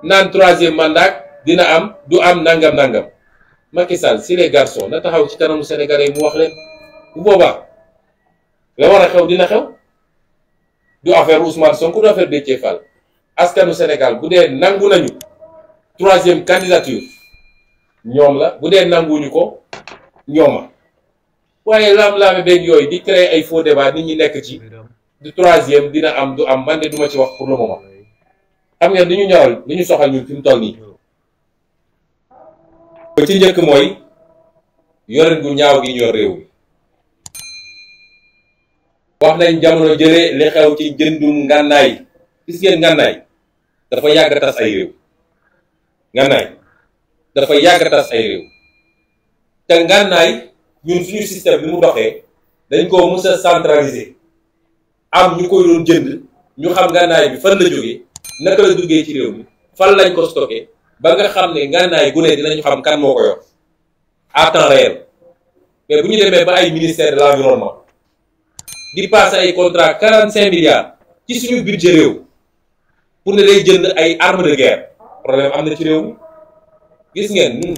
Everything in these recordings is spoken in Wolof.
naan troisième mandat dina am du am nangam nangam Macky Sall si les garçons na taxaw ci kanamu sénégalais mu wax leen bu boobaa la war a xew dina xew du affaire Ousmane Sonko du affaire Déthié Fall askanu Sénégal bu dee nangu nañu troisième candidature ñoom la bu dee nanguwuñu ko ñooma waaye laam-laame beeg yooyu di créer ay faux débat nit ñi nekk ci du troisième dina am du am man de duma ci wax pour le moment xam ngeen li ñu ñoral li ñu soxal ñun fi mu toll nii ci njëkk mooy yorin gu ñaaw gi ñor réew mi wax nañ jamono jëlee li xew ci jëndum ngànnaay gis ngeen ngànnaay dafa yàgg tas ay réew ngànnaay dafa yàgg tas ay réew te ngànnaay ñun suñu système bi mu doxee dañ ko mës a centraliser am ñu koy doon jënd ñu xam ngànnaay bi fan la jógee naka la duggee ci réew mi fan lañ ko stocké ba nga xam ne ngànnaay gu ne dinañu xam kan moo ko yor à temps réel mais bu ñu demee ba ay ministère de l'environnement di passé ay contrat 45 milliards ci suñu budget réew pour ne day jënd ay armes de guerre problème am na ci réew mi gis ngeen ñun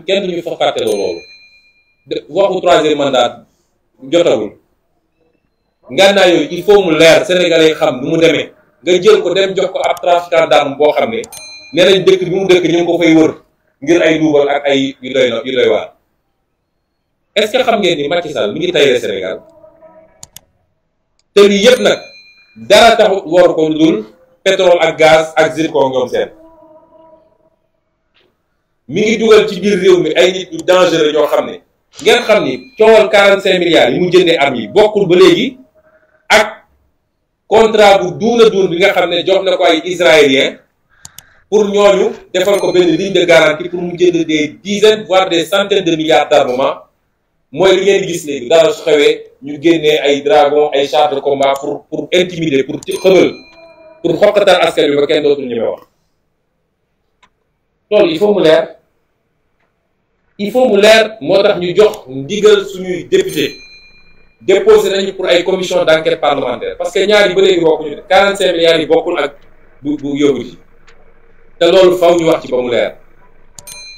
kenn duñu fa fàtteloo loolu waxu troisième mandat jotagul ngànnaay yooyu il faut mu leer sénégalais xam nu mu demee nga jël ko dem jox ko ab trafiquant d'armes boo xam ne nee nañ dëkk bi mu dëkk ñu ngi ko fay wër ngir ay duubal ak ay yu doy waar est-ce que xam ngeen ni Macky Sall mi ngi tayle Sénégal te lii yëpp nag dara taxut waru ko lu dul pétrole ak gaz ak zircon ñoom seen mi ngi dugal ci biir réew mi ay nit yu dangereux ñoo xam ne ngeen xam ni coowal 45 milliards yi mu jëndee armes yi bokkul ba léegi ak contrat bu duuna duun bi nga xam ne jox na ko ay israéliens pour ñooñu defal ko benn ligne de garantie pour mu jënd des dizaines voire des centaines de milliards d'armement mooy li ngeen di gis léegi dara su xewee ñu génnee ay dragon ay chars de combat pour intimider pour xëbal pour xoqatal askan bi ba kenn dootul ñeme wax loolu il faut mu leer moo tax ñu jox ndigal suñuy député déposé nañu pour ay commission d'enquête parlementaire parce que ñaar yi ba léegi bokkuñu 45 milliards yi bokkul ak bu yóbbu ji te loolu faw ñu wax ci ba mu leer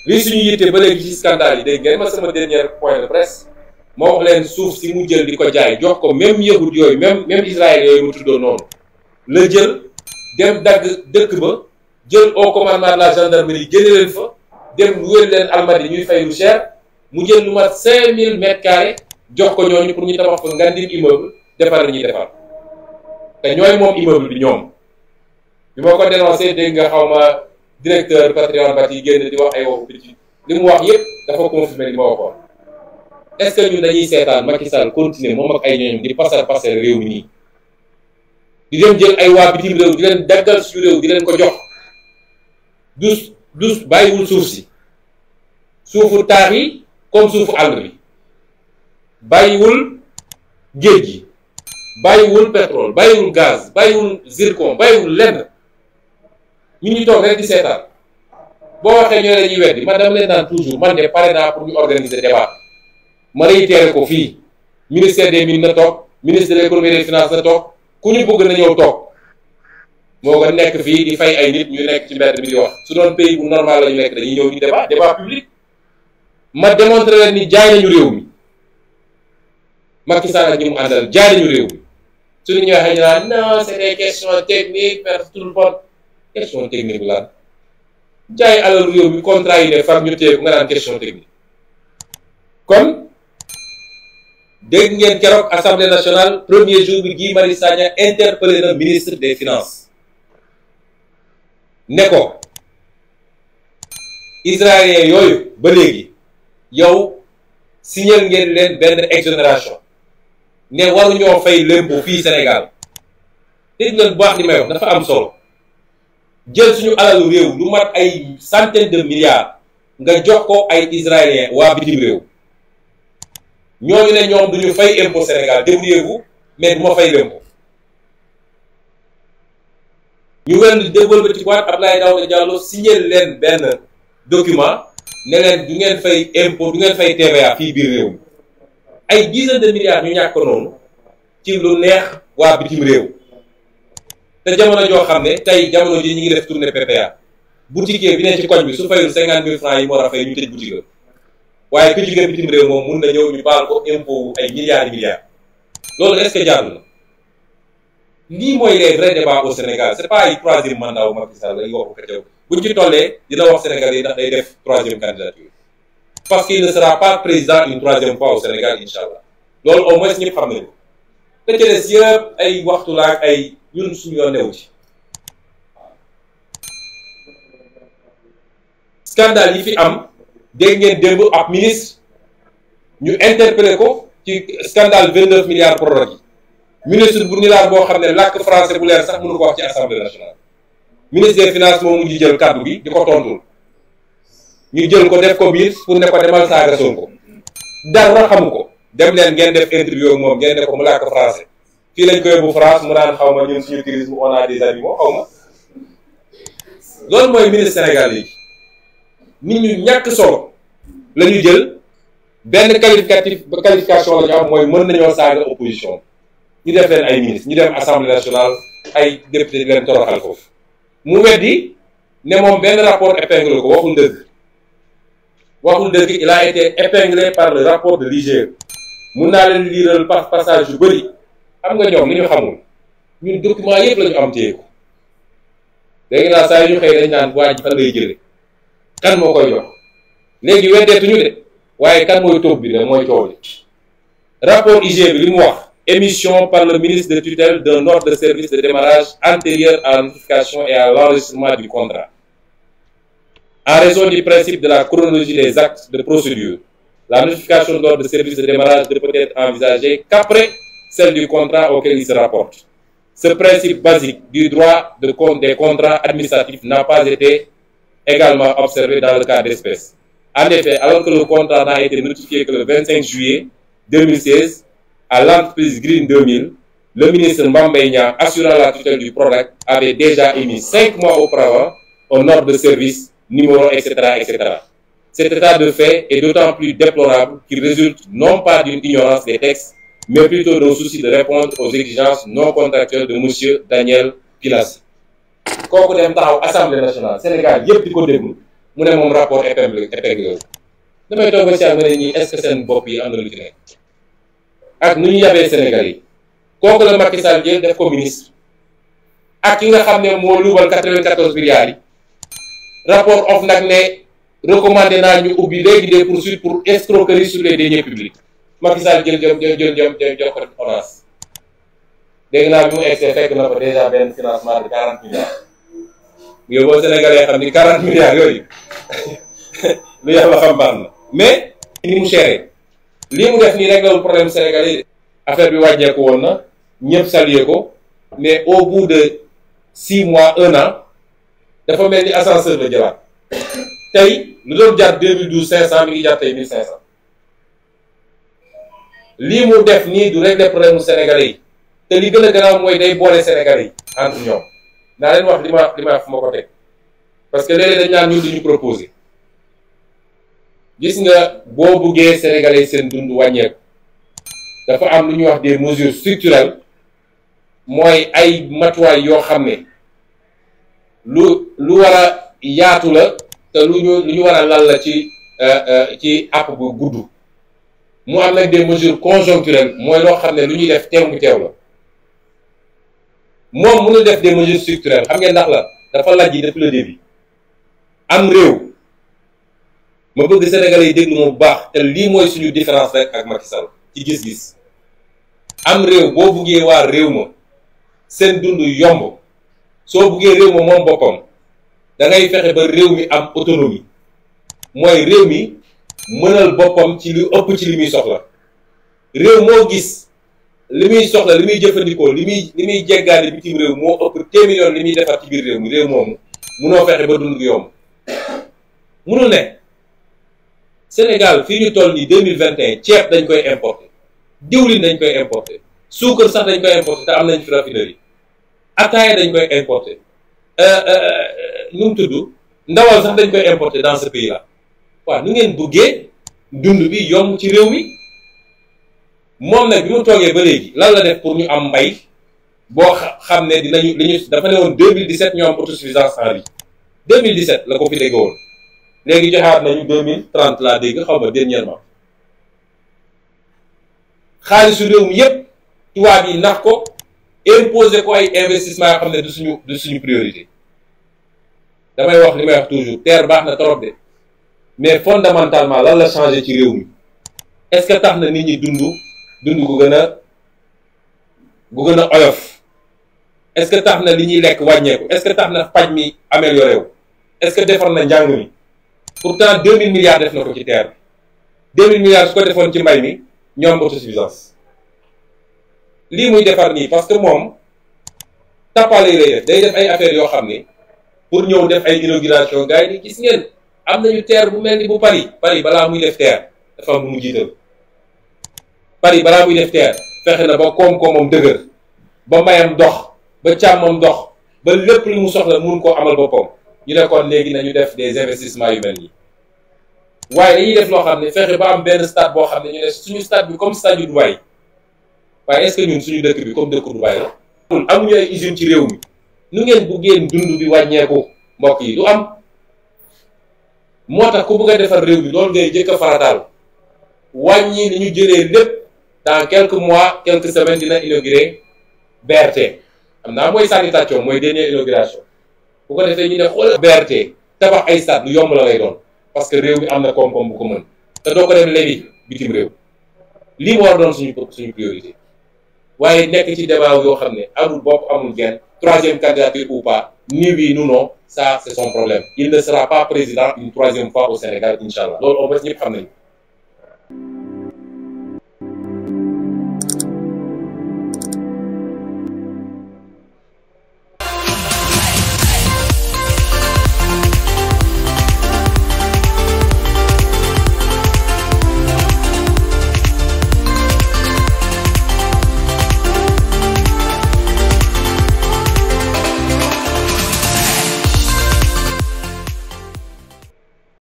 li suñu yitte ba léegi ci scandale yi dégg ngeen ma sama dernier point de presse moo wax leen suuf si mu jël di ko jaay jox ko même yahud yooyu même Israël yooyu mu tuddoo noonu la jël dem dagg dëkk ba jël au commandement de la gendarmerie génne leen fa dem wér leen Almadies ñuy fay lu cher mu jël lu mat 5000 mètres carrés jox ko ñooñu pour ñu tabax fa ngandim immeuble defar la ñuy defar te ñooy moom immeuble bi ñoom bi ma ko dénoncé dégg nga xaw ma directeur Patrimoine Bâti génn di wax ay waxu biti li mu wax yépp dafa confirmer li ma waxoon est-ce que ñun dañuy seetaan Macky Sall continuer moom ak ay ñooñu di pasar réew mi nii di dem jël ay waa bitim réew di leen daggal suñu réew di leen ko jox dus bàyyiwul suuf si suufu taax yi comme suufu àll bi bàyyiwul géej gi bàyyiwul pétrole bàyyiwul gaz bàyyiwul zircon bàyyiwul lenn ñu toog rek di seetaan boo waxee ñoo la ñuy weddi man dama leen naan toujours man de pare naa pour ñu organiser débat ma réitéré ko fii ministère des mines na toog ministre de l'économie et des finances na toog ku ñu bëgg na ñëw toog moo nga nekk fii di fay ay nit ñu nekk ci mbedd mi di wax su doon pays bu normal la ñu nekk dañuy ñëw ñu débat public ma démontré leen ni jaay nañu réew mi Macky Sall ak ñi mu àndal jaay nañu réew mi suñu ñu waxee ñu naan non c'est des questions techniques faire tout le monde question technique la jaay alal réew mi contrat yi ne far ñu téye nga naan question technique kon dégg ngeen keroog assemblée nationale premier jour bi Guy Marius Sagna interpellé na ministre des finances ne ko israélien yooyu ba léegi yow signal ngeen leen benn exonération ne waruñoo fay l'impôt fii Sénégal dégg ngeen bu baax li may wax dafa am solo jël suñu alalu réew lu mat ay centaines de milliards nga jox ko ay israéliens waa bitim réew ñooñu ne ñoom duñu fay impôt Sénégal débrouillez-vous mais du ma fay l'impôt ñu wen déggoo ba ci boîte Abdoulaye Daouda Diallo signé leen benn document ne leen du ngeen fay impôt du ngeen fay TVA fii biir réew mi ay dizaines de milliards ñu ñàkk ko noonu ci lu neex waa bitim réew te jamono joo xam ne tey jamono ji ñu ngi def tournée PPA boutiquier bi ne ci koñ bi su fayul 50 000 francs yi mu war a fay ñu tëj boutique waaye ku jóge bitim réew moom mun na ñëw ñu baal ko impôt ay milliards loolu est-ce que jaadu na lii mooy les vrais débats au Sénégal c'est pas ay troisième mandat wu Macky Sall ay waxu kacaw buñ ci tollee dina wax Sénégal yi ndax day def troisième candidature parce qu'il ne sera pas président une troisième fois au Sénégal incha allah loolu au moins ñëpp xam nañu te ci des yëpp ay waxtu laak ay ñun suñu yoon newu ci scandale yi fi am dégg ngeen démb ab ministre ñu interpellé ko ci scandale 29 milliards prorog yi ministre bu nilaar boo xam ne làkk français bu leer sax mënu ko wax ci assemblée nationale ministre des finances moo mujj jël kàddu gi di ko tontul ñu jël ko def ko biir pour ne ko demal saaga Sonko dara xamu ko dem leen ngeen def interview ak moom ngeen ne ko mu làkk français fii lañ ko yóbbu France mu naan xaw ma ñun suñu tourisme on a des animaux xaw ma loolu mooy ministre Sénégal yi nit ñu ñàkk solo la ñu jël benn qualification la ñu am mooy mën nañoo saaga opposition ñu def leen ay ministre ñu dem assemblée nationale ay député di leen toroxal foofu mu weddi ne moom benn rapport épinglé ko waxul dëgg il a été épinglé par le rapport de l'IGE mun naa leen liiral passage yu bëri xam nga ñoom li ñu xamul ñun document yëpp la ñu am téye ko léegi naa saa yu ñu xëy dañ naan waa ji fan lay jële kan moo koy jox léegi weddeetuñu de waaye kan mooy tóob bi de mooy coow li rapport IGE bi li mu wax émission par le ministre de tutelle d'un ordre de service de démarrage antérieur à la notification et à l'enregistrement du contrat. En raison du principe de la chronologie des actes de procédure, la notification d'ordre de service de démarrage ne peut être envisagée qu'après celle du contrat auquel il se rapporte. Ce principe basique du droit des contrats administratifs n'a pas été également observé dans le cas d'espèce. En effet, alors que le contrat n'a été notifié que le 25 juillet 2016, à l'entreprise Green 2000, le ministre Mame Mbaye Niang, assurant la tutelle du PRODAC, avait déjà émis 5 mois auparavant un ordre de service, numéro, etc., etc. Cet état de fait est d'autant plus déplorable qu'il résulte non pas d'une ignorance des textes, mais plutôt d'un souci de répondre aux exigences non contractuelles de monsieur Daniel Pilassi. kooku dem taxaw Assemblée nationale Sénégal yëpp di ko déglu mu ne moom rapport épinglé damay toog ba si am ne ñi est-ce que seen bopp yi am na lu ci nekk ak nu ñu yabee Sénégal yi kooku la Macky Sall jël def ko ministre ak ki nga xam ne moo luubal 94 milliards yi rapport OFNAC ne recommandé naa ñu ubbi léegi des poursuites pour escroquerie sur les deniers publics Macky Sall jël jox ko ONAS dégg naa bi mu egsee fekk na ko déjà benn financement de 40 milliards yow boo Sénégalais xam ni 40 milliards yooyu lu yàlla xam baax na mais ni mu chéré lii mu def nii rek lawul problème sénégalais yi affaire bi wàññeeku woon na ñëpp salué ko mais au bout de 6 mois 1 an dafa mel ni ascenseur la jëlaat tey lu doon jar 2012 500 mi ngi jar tey 1500 lii mu def nii du régler problème sénégalais yi te li gën a gannaaw mooy day boole sénégalais yi entre ñoom naa leen wax li ma fu ma ko teg parce que léeg-léeg dañ naan ñun duñu proposer gis nga boo buggee sénégalais yi seen dund wàññeeku dafa am lu ñuy wax des mesures structurelles mooy ay matuwaay yoo xam ne lu war a yaatu la te lu ñu war a lal la ci app bu gudd mu am nag des mesures conjoncturelles mooy loo xam ne lu ñuy def teew mu teew la moom mënul def des mesures structurelles xam ngeen ndax la dafa laaj yi depuis le début am réew ma bëgg Sénégalais yi déglu ma bu baax te lii mooy suñu différence rek ak Macky Sall ci gis-gis am réew boo buggee waa réew ma seen dund yomb soo buggee réew ma moom boppam da ngay fexe ba réew mi am autonomie mooy réew mi mënal boppam ci lu ëpp ci li muy soxla réew moo gis li muy soxla li muy jëfandikoo li muy jeggaani bitim réew moo ëpp téeméer yoon li muy defar ci biir réew mi réew moomu munoo fexe ba dund gi yomb munul ne Sénégal fii ñu toll nii 2021 ceeb dañ koy importer diwlin dañ koy importer suukar sax dañ koy importer te am nañ fi raffinerie ataaya dañ koy importer nu mu tudd ndawal sax dañ koy importer dans ce pays là waaw nu ngeen buggee dund bi yomb ci réew mi moom nag bi mu toogee ba léegi lan la def pour ñu am mbay boo xam ne dinañu li ñu dafa ne woon 2017 ñu am autosuffisance en riz 2017 la ko fi dégg woon léegi joxaat nañu 2030 laa dégg xaw ma dernièrement xaalisu réew mi yépp tubaab yi nax ko imposer ko ay investissement yoo xam ne du suñu priorité damay wax li may wax toujours terre baax na trop de mais fondamentalement lan la changé ci réew mi est-ce que tax na nit ñi dund gu gën a oyof est-ce que tax na li ñuy lekk wàññeeku est-ce que tax na paj mi amélioré wu est-ce que defar na njàng mi pourtant 2000 milliards def na ko ci terre 2000 milliards su ko defoon ci mbay mi ñoo am autosuffisance lii muy defar nii parce que moom tappale yi lay def day def ay affaires yoo xam ne pour ñëw def ay inauguration gars yi ni gis ngeen am nañu terre bu mel ni bu Paris balaa muy def terre dafa am lu mu jiital Paris balaa muy def terre fexe na ba koom-koomam dëgër ba mayam dox ba càmmam dox ba lépp lu mu soxla mun koo amal boppam ñu ne kon léegi nañu def des investissements yu mel nii waaye dañuy def loo xam ne fexe ba am benn stade boo xam ne ñu ne suñu stade bi comme stade yu Dubaï waaye est-ce que ñun suñu dëkk bi comme dëkku Dubaï la. amuñu ay usine ci réew mi nu ngeen buggeen dund bi wàññeeku mbokk yi du am moo tax ku bëgg a defar réew mi loolu ngay jëkk a farataal wàññi ni ñu jëlee lépp dans quelques mois quelques semaines dina inaugurer BRT xam naa mooy sanitation mooy dernière inauguration bu ko defee ñu ne xoolal BRT tabax ay stade lu yomb la lay doon parce que réew mi am na koom-koom bu ko mën te doo ko dem lebi bitim réew lii moo war doon suñu priorité waaye nekk ci débat yoo xam ne amul bopp amul genn troisième candidature ou pas ni oui ni non ça c'est son problème il ne sera pas président une troisième fois au Sénégal incha allah loolu au moins ñëpp xam nañu